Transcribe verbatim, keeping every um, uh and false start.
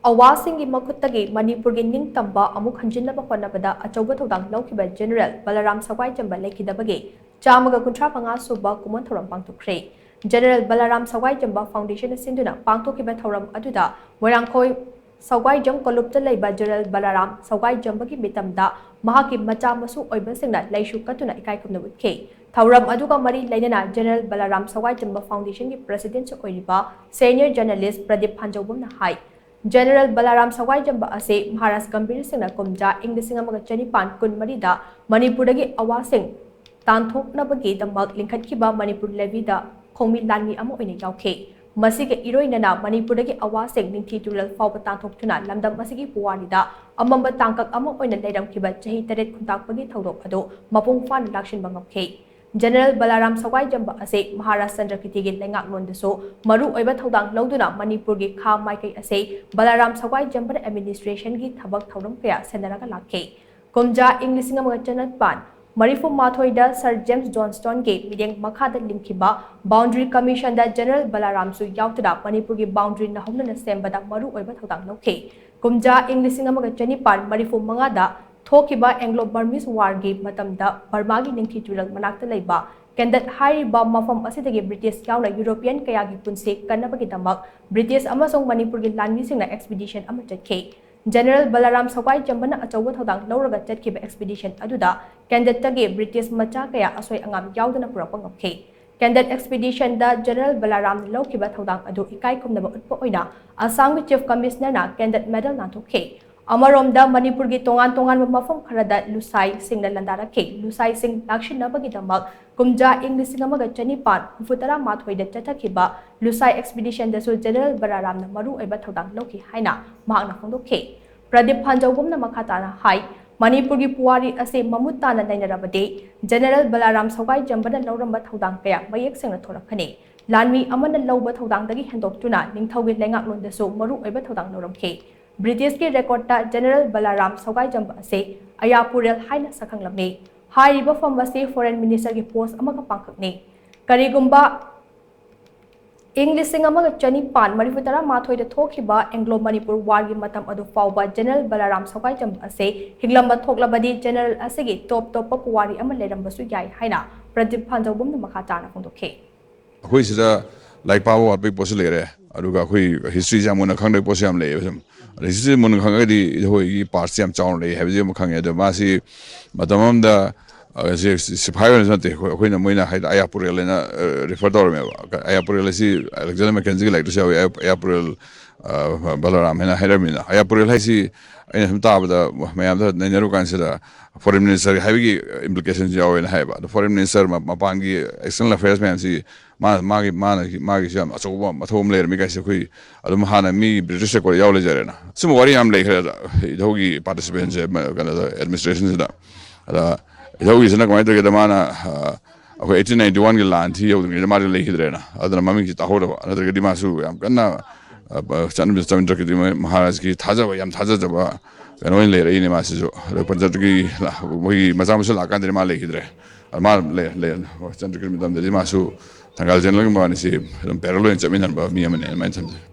ꯑꯋꯥꯁꯤꯡꯒꯤ ꯃꯈꯨꯠꯇꯒꯤ ꯃꯅꯤꯄꯨꯔꯒꯤ ꯅꯤꯡꯇꯝꯕ ꯑꯃꯨꯛ ꯍꯟꯖꯤꯟꯅꯕ ꯍꯣꯠꯅꯕꯗ ꯑꯆꯧꯕ ꯊꯧꯗꯥꯡ ꯂꯧꯈꯤꯕ ꯖꯦꯅꯦꯔꯦꯜ ꯕꯂꯔꯥꯝ ꯁꯒ꯭ꯋꯥꯏꯖꯝꯕ ꯂꯩꯈꯤꯗꯕꯒꯤ ꯆꯥꯝꯃꯒ ꯀꯨꯟꯊ꯭ꯔꯥ ꯃꯉꯥ ꯁꯨꯕ ꯀꯨꯝꯑꯣꯟ ꯊꯧꯔꯝ ꯄꯥꯡꯊꯣꯛꯈ꯭ꯔꯦ꯫ ꯖꯦꯅꯦꯔꯦꯜ ꯕꯂꯔꯥꯝ ꯁꯒ꯭ꯋꯥꯏꯖꯝꯕ ꯐꯥꯎꯟꯗꯦꯁꯟꯅ ꯁꯤꯟꯗꯨꯅ ꯄꯥꯡꯊꯣꯛꯈꯤꯕ ꯊꯧꯔꯝ ꯑꯗꯨꯗ ꯃꯣꯏꯔꯥꯡꯈꯣꯏ ꯁꯒ꯭ꯋꯥꯏꯖꯝ ꯀꯣꯂꯨꯞꯇ ꯂꯩꯕ ꯖꯦꯅꯦꯔꯦꯜ ꯕꯂꯔꯥꯝ ꯁꯒ꯭ꯋꯥꯏꯖꯝꯕꯒꯤ ꯃꯤꯇꯝꯗ ꯃꯍꯥꯛꯀꯤ ꯃꯆꯥ ꯃꯁꯨ ꯑꯣꯏꯕꯁꯤꯡꯅ ꯂꯩꯁꯨ ꯀꯠꯇꯨꯅ ꯏꯀꯥꯏ ꯈꯨꯝꯅꯕ ꯎꯠꯈꯤ꯫ ꯊꯧꯔꯝ ꯑꯗꯨꯒ ꯃꯔꯤ ꯂꯩꯅꯅ ꯖꯦꯅꯦꯔꯦꯜ ꯕꯂꯔꯥꯝ ꯁꯒ꯭ꯋꯥꯏꯖꯝꯕ ꯐꯥꯎꯟꯗꯦꯁꯟꯒꯤ ꯄ꯭ꯔꯦꯁꯤꯗꯦꯟꯠꯁꯨ ꯑꯣꯏꯔꯤꯕ ꯁꯦꯅꯤꯌꯔ ꯖꯔꯅꯦꯂꯤꯁ ꯄ꯭ꯔꯗꯤꯞ ꯐꯥꯟꯖꯧꯕꯝꯅ ꯍꯥꯏ, ꯖꯦꯅꯦꯔꯦꯜ ꯕꯂꯔꯥꯝ ꯁꯒ꯭ꯋꯥꯏꯖꯝꯕ ꯑꯁꯤ ꯃꯍꯥꯔꯥꯖ ꯒꯝꯚꯤꯔ ꯁꯤꯡꯅ ꯀꯨꯝꯖꯥ ꯏꯪ ꯂꯤꯁꯤꯡ ꯑꯃꯒ ꯆꯅꯤꯄꯥꯟ ꯀꯨꯟꯃꯔꯤꯗ ꯃꯅꯤꯄꯨꯔꯗꯒꯤ ꯑꯋꯥꯁꯤꯡ ꯇꯥꯟꯊꯣꯛꯅꯕꯒꯤꯗꯃꯛ ꯂꯤꯡꯈꯠꯈꯤꯕ ꯃꯅꯤꯄꯨꯔ ꯂꯦꯚꯤꯗ ꯈꯣꯡꯃꯤ ꯂꯥꯟꯃꯤ ꯑꯃ ꯑꯣꯏꯅ ꯌꯥꯎꯈꯤ꯫ ꯃꯁꯤꯒ ꯏꯔꯣꯏꯅꯅ ꯃꯅꯤꯄꯨꯔꯗꯒꯤ ꯑꯋꯥꯁꯤꯡ ꯅꯤꯡꯊꯤ ꯇꯨꯔꯦꯜ ꯐꯥꯎꯕ ꯇꯥꯟꯊꯣꯛꯇꯨꯅ ꯂꯝꯗꯝ ꯑꯁꯤꯒꯤ ꯄꯨꯋꯥꯔꯤꯗ ꯑꯃꯝꯕ ꯇꯥꯡꯀꯛ ꯑꯃ ꯑꯣꯏꯅ ꯂꯩꯔꯝꯈꯤꯕ ꯆꯍꯤ ꯇꯔꯦꯠ ꯈꯨꯟꯇꯥꯛꯄꯒꯤ ꯊꯧꯗꯣꯛ ꯑꯗꯨ ꯃꯄꯨꯡ ꯐꯥꯅ ꯂꯥꯛꯁꯤꯟꯕ ꯉꯝꯈꯤ꯫ ꯖꯦꯅꯦꯔꯦꯜ ꯕꯂꯥꯔꯥꯝ ꯁꯒ꯭ꯋꯥꯏꯖꯝꯕ ꯑꯁꯤ ꯃꯍꯥꯔꯥꯖ ꯆꯟꯗ꯭ꯔꯀꯤꯇꯤꯒꯤ ꯂꯩꯉꯥꯛꯂꯣꯟꯗꯁꯨ ꯃꯔꯨ ꯑꯣꯏꯕ ꯊꯧꯗꯥꯡ ꯂꯧꯗꯨꯅ ꯃꯅꯤꯄꯨꯔꯒꯤ ꯈꯥ ꯃꯥꯏꯀꯩ ꯑꯁꯤ ꯕꯂꯥꯔꯥꯝ ꯁꯒ꯭ꯋꯥꯏꯖꯝꯕꯅ ꯑꯦꯗꯃꯤꯅꯤꯁꯇ꯭ꯔꯦꯁꯟꯒꯤ ꯊꯕꯛ ꯊꯧꯔꯝ ꯀꯌꯥ ꯁꯦꯟꯅꯔꯒ ꯂꯥꯛꯈꯤ꯫ ꯀꯨꯝꯖꯥ ꯏꯪ ꯂꯤꯁꯤꯡ ꯑꯃꯒ ꯆꯅꯤꯄꯥꯟ ꯃꯔꯤꯐꯨ ꯃꯥꯊꯣꯏꯗ ꯁꯔ ꯖꯦꯝꯁ ꯖꯣꯟꯁꯇꯣꯟꯒꯤ ꯃꯤꯠꯌꯦꯡ ꯃꯈꯥꯗ ꯂꯤꯡꯈꯤꯕ ꯕꯥꯎꯟꯗ꯭ꯔꯤ ꯀꯃꯤꯁꯟꯗ ꯖꯦꯅꯦꯔꯦꯜ ꯕꯂꯥꯔꯥꯝꯁꯨ ꯌꯥꯎꯗꯨꯅ ꯃꯅꯤꯄꯨꯔꯒꯤ ꯕꯥꯎꯟꯗ꯭ꯔꯤ ꯅꯧꯍꯧꯅꯅ ꯁꯦꯝꯕꯗ ꯃꯔꯨ ꯑꯣꯏꯕ ꯊꯧꯗꯥꯡ ꯂꯧꯈꯤ꯫ ꯀꯨꯝꯖꯥ ꯏꯪ ꯂꯤꯁꯤꯡ ꯑꯃꯒ ꯆꯅꯤꯄꯥꯟ ꯃꯔꯤꯐꯨ ꯃꯉꯥꯗ ꯊꯣꯛꯈꯤꯕ ꯑꯦꯡꯒ꯭ꯂꯣ ꯕꯔꯃꯤꯁ ꯋꯥꯔꯒꯤ ꯃꯇꯝꯗ ꯕꯔꯃꯥꯒꯤ ꯅꯤꯡꯊꯤ ꯇꯨꯔꯦꯜ ꯃꯅꯥꯛꯇ ꯂꯩꯕ ꯀꯦꯟꯗꯠ ꯍꯥꯏꯔꯤꯕ ꯃꯐꯝ ꯑꯁꯤꯗꯒꯤ ꯕ꯭ꯔꯤꯇꯤꯁ ꯌꯥꯎꯅ ꯌꯨꯔꯣꯄꯤꯌꯟ ꯀꯌꯥꯒꯤ ꯄꯨꯟꯁꯤ ꯀꯟꯅꯕꯒꯤꯗꯃꯛ ꯕ꯭ꯔꯤꯇꯤꯁ ꯑꯃꯁꯨꯡ ꯃꯅꯤꯄꯨꯔꯒꯤ ꯂꯥꯟꯃꯤꯁꯤꯡꯅ ꯑꯦꯛꯁꯄꯤꯗꯤꯁꯟ ꯑꯃ ꯆꯠꯈꯤ꯫ ꯖꯦꯅꯦꯔꯦꯜ ꯕꯂꯥꯔꯥꯝ ꯁꯒ꯭ꯋꯥꯏꯖꯝꯕꯅ ꯑꯆꯧꯕ ꯊꯧꯗꯥꯡ ꯂꯧꯔꯒ ꯆꯠꯈꯤꯕ ꯑꯦꯛꯁꯄꯤꯗꯤꯁꯟ ꯑꯗꯨꯗ ꯀꯦꯟꯗꯠꯇꯒꯤ ꯕ꯭ꯔꯤꯇꯤꯁ ꯃꯆꯥ ꯀꯌꯥ ꯑꯁꯣꯏ ꯑꯉꯥꯝ ꯌꯥꯎꯗꯅ ꯄꯨꯔꯛꯄ ꯉꯝꯈꯤ꯫ ꯀꯦꯟꯗꯠ ꯑꯦꯛꯁꯄꯤꯗꯤꯁꯟꯗ ꯖꯦꯅꯦꯔꯦꯜ ꯕꯂꯥꯔꯥꯝꯅ ꯂꯧꯈꯤꯕ ꯊꯧꯗꯥꯡ ꯑꯗꯨ ꯏꯀꯥꯏ ꯈꯨꯝꯅꯕ ꯎꯠꯄ ꯑꯣꯏꯅ ꯑꯁꯥꯝꯒꯤ ꯆꯤꯐ ꯀꯃꯤꯁꯅꯔꯅ ꯀꯦꯟꯗꯠ ꯃꯦꯗꯜ ꯅꯥꯟꯊꯣꯛꯈꯤ꯫ ꯑꯃꯔꯣꯝꯗ ꯃꯅꯤꯄꯨꯔꯒꯤ ꯇꯣꯉꯥꯟ ꯇꯣꯉꯥꯟꯕ ꯃꯐꯝ ꯈꯔꯗ ꯂꯨꯁꯥꯏꯁꯤꯡꯅ ꯂꯥꯟꯗꯥꯔꯛꯈꯤ꯫ ꯂꯨꯁꯥꯏꯁꯤꯡ ꯂꯥꯛꯁꯤꯟꯅꯕꯒꯤꯗꯃꯛ ꯀꯨꯝꯖꯥ ꯏꯪ ꯂꯤꯁꯤꯡ ꯑꯃꯒ ꯆꯅꯤꯄꯥꯟ ꯍꯨꯝꯐꯨ ꯇꯔꯥ ꯃꯥꯊꯣꯏꯗ ꯆꯠꯊꯈꯤꯕ ꯂꯨꯁꯥꯏ ꯑꯦꯛꯁꯄꯤꯗꯤꯁꯟꯗꯁꯨ ꯖꯦꯅꯦꯔꯦꯜ ꯕꯂꯥꯔꯥꯝꯅ ꯃꯔꯨ ꯑꯣꯏꯕ ꯊꯧꯗꯥꯡ ꯂꯧꯈꯤ ꯍꯥꯏꯅ ꯃꯍꯥꯛꯅ ꯐꯣꯡꯗꯣꯛꯈꯤ꯫ ꯄ꯭ꯔꯗꯤꯞ ꯐꯥꯟꯖꯧꯒꯨꯝꯅ ꯃꯈꯥ ꯇꯥꯅ ꯍꯥꯏ, ꯃꯅꯤꯄꯨꯔꯒꯤ ꯄꯨꯋꯥꯔꯤ ꯑꯁꯤ ꯃꯃꯨꯠ ꯇꯥꯅ ꯅꯩꯅꯔꯕꯗꯤ ꯖꯦꯅꯦꯔꯦꯜ ꯕꯂꯥꯔꯥꯝ ꯁꯒ꯭ꯋꯥꯏꯖꯝꯕꯅ ꯂꯧꯔꯝꯕ ꯊꯧꯗꯥꯡ ꯀꯌꯥ ꯃꯌꯦꯛ ꯁꯦꯡꯅ ꯊꯣꯔꯛꯀꯅꯤ꯫ ꯂꯥꯟꯃꯤ ꯑꯃꯅ ꯂꯧꯕ ꯊꯧꯗꯥꯡꯗꯒꯤ ꯍꯦꯟꯗꯣꯛꯇꯨꯅ ꯅꯤꯡꯊꯧꯒꯤ ꯂꯩꯉꯥꯛꯂꯣꯟꯗꯁꯨ ꯃꯔꯨ ꯑꯣꯏꯕ ꯊꯧꯗꯥꯡ ꯂꯧꯔꯝꯈꯤ꯫ ꯕ꯭ꯔꯤꯇꯤꯁꯀꯤ ꯔꯦꯀꯣꯔꯗꯇ ꯖꯦꯅꯦꯔꯦꯜ ꯕꯂꯥꯔꯥꯝ ꯁꯒ꯭ꯋꯥꯏꯖꯝꯕ ꯑꯁꯤ ꯑꯌꯥꯄꯨꯔꯦꯜ ꯍꯥꯏꯅ ꯁꯛꯈꯪꯂꯝꯃꯤ꯫ ꯍꯥꯏꯔꯤꯕ ꯐꯝ ꯑꯁꯤ ꯐꯣꯔꯦꯟ ꯃꯤꯅꯤꯁꯇꯔꯒꯤ ꯄꯣꯁ ꯑꯃꯒ ꯄꯥꯡꯈꯛꯅꯤ꯫ ꯀꯔꯤꯒꯨꯝꯕ ꯏꯪ ꯂꯤꯁꯤꯡ ꯑꯃꯒ ꯆꯅꯤꯄꯥꯟ ꯃꯔꯤꯐꯨ ꯇꯔꯥꯃꯥꯊꯣꯏꯗ ꯊꯣꯛꯈꯤꯕ ꯑꯦꯡꯒ꯭ꯂꯣ ꯃꯅꯤꯄꯨꯔ ꯋꯥꯔꯒꯤ ꯃꯇꯝ ꯑꯗꯨ ꯐꯥꯎꯕ ꯖꯦꯅꯔꯦꯜ ꯕꯂꯥꯔꯥꯝ ꯁꯧꯒꯥꯏꯖꯝ ꯑꯁꯤ ꯍꯤꯡꯂꯝꯕ ꯊꯣꯛꯂꯕꯗꯤ ꯖꯦꯅꯔꯦꯜ ꯑꯁꯤꯒꯤ ꯇꯣꯞ ꯇꯣꯞꯄ ꯄꯨꯋꯥꯔꯤ ꯑꯃ ꯂꯩꯔꯝꯕꯁꯨ ꯌꯥꯏ ꯍꯥꯏꯅ ꯄ꯭ꯔꯗꯤꯞ ꯐꯥꯟꯖꯧꯕꯝꯅ ꯃꯈꯥ ꯇꯥꯅ ꯐꯣꯡꯗꯣꯛꯈꯤ꯫ ꯑꯩꯈꯣꯏ ꯁꯤꯗ ꯂꯥꯏꯔꯤꯛ ꯄꯥꯕ ꯋꯥꯠꯄꯒꯤ ꯄꯣꯠꯁꯨ ꯂꯩꯔꯦ, ꯑꯗꯨꯒ ꯑꯩꯈꯣꯏ ꯍꯤꯁꯇ꯭ꯔꯤꯁꯦ ꯌꯥꯝ ꯃꯨꯟꯅ ꯈꯪꯗꯕꯒꯤ ꯄꯣꯠꯁꯨ ꯌꯥꯝ ꯂꯩꯌꯦꯕ꯫ ꯁꯨꯝ ꯑꯗ ꯍꯤꯁꯇ꯭ꯔꯤꯁꯦ ꯃꯨꯟꯅ ꯈꯪꯉꯒꯗꯤ ꯑꯩꯈꯣꯏꯒꯤ ꯄꯥꯔꯠꯁꯦ ꯌꯥꯝ ꯆꯥꯎꯅ ꯂꯩ ꯍꯥꯏꯕꯁꯤ ꯑꯃ ꯈꯪꯉꯦ꯫ ꯑꯗꯣ ꯃꯥꯁꯤ ꯃꯇꯝ ꯑꯃꯗ, ꯑ, ꯁꯤ ꯁꯤꯐꯥꯏ ꯑꯣꯏꯅꯁꯨ ꯅꯠꯇꯦ, ꯑꯩꯈꯣꯏ, ꯑꯩꯈꯣꯏꯅ, ꯃꯣꯏꯅ ꯍꯥꯏꯗ ꯑꯌꯥꯄꯨꯔꯦꯜ ꯍꯥꯏꯅ ꯔꯤꯐꯔ ꯇꯧꯔꯝꯃꯦꯕ꯫ ꯑꯌꯥꯄꯨꯔꯦꯜ ꯑꯁꯤ ꯑꯂꯦꯛꯖꯥꯟꯗꯔ ꯃꯦꯀꯦꯟꯖꯤꯒꯤ ꯂꯥꯏꯔꯤꯛꯇꯁꯨ ꯌꯥꯎꯏ, ꯑꯌꯥ-, ꯑꯌꯥꯄꯨꯔꯦꯜ, ꯑ, ꯕꯂꯔꯥꯝ ꯍꯥꯏꯅ ꯍꯥꯏꯔꯝꯃꯤꯅ꯫ ꯑꯌꯥꯄꯨꯔꯦꯜ ꯍꯥꯏꯁꯤ ꯑꯩꯅ ꯁꯨꯝ ꯇꯥꯕꯗ ꯃꯌꯥꯝꯗ ꯅꯩꯅꯔꯨ ꯀꯥꯟꯁꯤꯗ ꯐꯣꯔꯦꯟ ꯃꯤꯅꯤꯁꯇꯔ ꯍꯥꯏꯕꯒꯤ ꯏꯝꯄ꯭ꯂꯤꯀꯦꯁꯟꯁꯨ ꯌꯥꯎꯋꯦꯅ ꯍꯥꯏꯌꯦꯕ꯫ ꯑꯗꯣ ꯐꯣꯔꯦꯟ ꯃꯤꯅꯤꯁꯇꯔ, ꯃ-, ꯃꯄꯥꯟꯒꯤ ꯑꯦꯛꯁꯇꯔꯅꯦꯜ ꯑꯐꯦꯌꯔꯁ ꯃꯌꯥꯝꯁꯤ ꯃꯥ-, ꯃꯥꯒꯤ, ꯃꯥꯅ, ꯃꯥꯒꯤꯁꯨ ꯌꯥꯝ ꯑꯆꯧꯕ ꯃꯊꯧ ꯑꯃ ꯂꯩꯔꯝꯃꯤ ꯀꯥꯏꯁꯦ ꯑꯩꯈꯣꯏ ꯑꯗꯨꯝ ꯍꯥꯟꯅ ꯃꯤ ꯕ꯭ꯔꯤꯇꯤꯁ ꯔꯦꯀꯣꯔꯗ ꯌꯥꯎ ꯂꯩꯖꯔꯦꯅ꯫ ꯁꯨꯝꯕ ꯋꯥꯔꯤ ꯌꯥꯝ ꯂꯩꯈ꯭ꯔꯦ ꯏꯙꯧꯒꯤ ꯄꯥꯔꯇꯤꯁꯤꯄꯦꯟꯁꯦ, ꯃ-, ꯀꯩꯅꯣꯗ, ꯑꯦꯗꯃꯤꯅꯤꯁꯇ꯭ꯔꯦꯁꯟꯁꯤꯗ꯫ ꯑꯗ ꯏꯙꯧꯒꯤꯁꯤꯅ ꯀꯃꯥꯏꯅ ꯇꯧꯒꯦꯗ, ꯃꯥꯅ, ꯑ, ꯑꯩꯈꯣꯏ ꯑꯩꯠꯇꯤꯟ ꯅꯥꯏꯟꯇꯤ ꯋꯥꯟꯒꯤ ꯂꯥꯟ ꯊꯤ ꯌꯧꯗ꯭ꯔꯤꯉꯩꯗ ꯃꯥꯗꯤ ꯂꯩꯈꯤꯗ꯭ꯔꯦꯅ, ꯑꯗꯨꯅ ꯃꯃꯤꯡꯁꯤ ꯇꯥꯍꯧꯗꯕ꯫ ꯅꯠꯇ꯭ꯔꯒꯗꯤ ꯃꯥꯁꯨ ꯌꯥꯝ ꯀꯟꯅ, ꯑ, ꯆꯟꯗ꯭ꯔ-, ꯆꯟꯗ꯭ꯔꯀꯤꯔꯇꯤ ꯃꯍꯥꯔꯥꯖꯀꯤ ꯊꯥꯖꯕ, ꯌꯥꯝ ꯊꯥꯖꯖꯕ ꯀꯩꯅꯣ ꯑꯣꯏꯅ ꯂꯩꯔꯛꯏꯅꯦ꯫ ꯃꯥꯁꯤꯁꯨ ꯑꯗꯣ ꯄꯟꯆꯇꯒꯤ ꯂꯥ-, ꯃꯣꯏꯒꯤ ꯃꯆꯥ ꯃꯁꯨ ꯂꯥꯛꯀꯥꯟꯗꯗꯤ ꯃꯥ ꯂꯩꯈꯤꯗ꯭ꯔꯦ꯫ ꯑꯗ ꯃꯥ ꯂꯩ-, ꯂꯩ-, ꯆꯟꯗ꯭ꯔꯀꯤꯔ ꯃꯇꯝꯗꯗꯤ ꯃꯥꯁꯨ ꯊꯪꯒꯥꯜ ꯖꯦꯅꯔꯦꯜꯒꯤ ꯃꯕꯥꯅꯤꯁꯤ ꯑꯗꯨꯝ ꯄꯦꯔꯦꯂꯦꯜ ꯑꯣꯏꯅ ꯆꯠꯃꯤꯟꯅꯔꯝꯕ ꯃꯤ ꯑꯃꯅꯦ ꯑꯗꯨꯃꯥꯏꯅ ꯊꯝꯖꯩ꯫